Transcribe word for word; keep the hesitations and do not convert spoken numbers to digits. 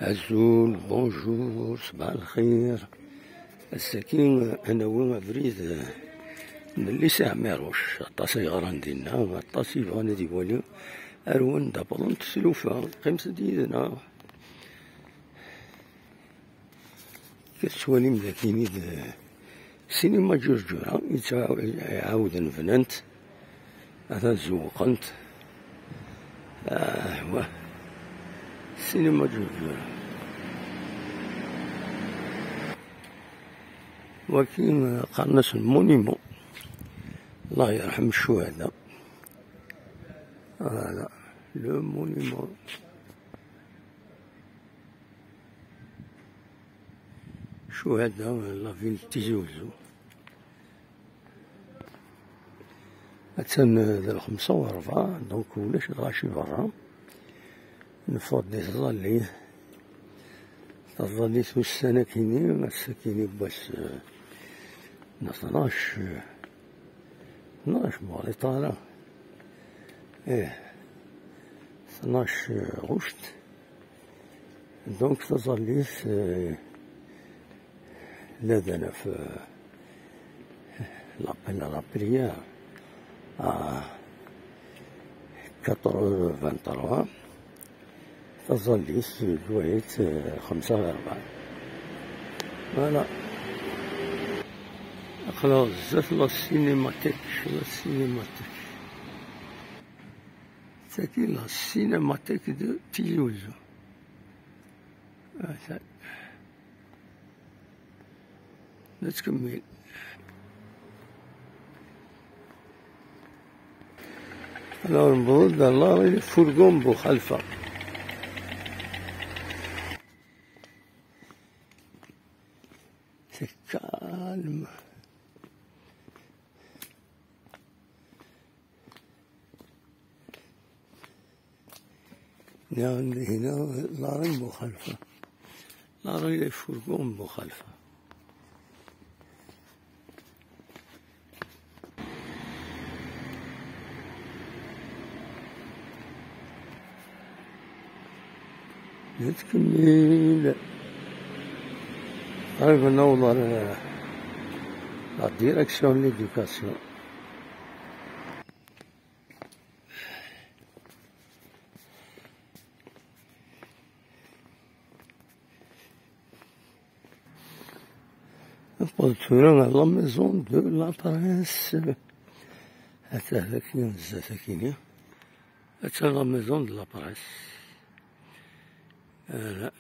Azul, bonjour, ṣbaḥ lxir. Ass-agi ad nawi abrid n Lisa Ɛmiruc. Aṭas ay yeɣran dinna, aṭas yebɣan ad iwali. Ar wanda wwḍent tlufa, qqimet-d yid-neɣ. Tettwalim dagi d sinima Ǧurǧura, yettɛa-, iɛawden bnan-t, atan zewqen-t. Ah, wa. Sinima Ǧurǧura. Waki, eh, qqaren-as le monument. Allah yerḥem ccuhada. Voilà, le monument. Ccuhada, la ville de Tizi Ouzou. Attan d lxemsa u rebɛa, donc ulac lɣaci berra. Neffeɣ-d di tẓallit. Taẓallit ussan akini, ass-akini n wass, eh, n tnac, eh, tnac, ma ɣliṭ ara. Ih, tnac, eh, ɣuct. Donc, taẓallit, eh, la d-anaf, eh, l'appel à la prière à quatre heures vingt-trois. Taẓallit, lwayt, eh, xemsa ɣer rebɛa. Voilà. Aql-aɣ zdat la cinémathèque, la cinémathèque. Tagi la cinémathèque de Tizi Ouzou. Atan. Nettkemmil. Alors, newweḍ-d ɣer le fourgon n Buxalfa. C'est calme. Nniɣ-am-d hina la rue n Buxalfa. La rue des Fourgons n Buxalfa. Nettkemmil. Qrib ad naweḍ ɣer la direction de l'éducation. Newweḍ tura ɣer la maison de la presse. Ata daki, zdat akini. Ata la maison de la presse. Ala.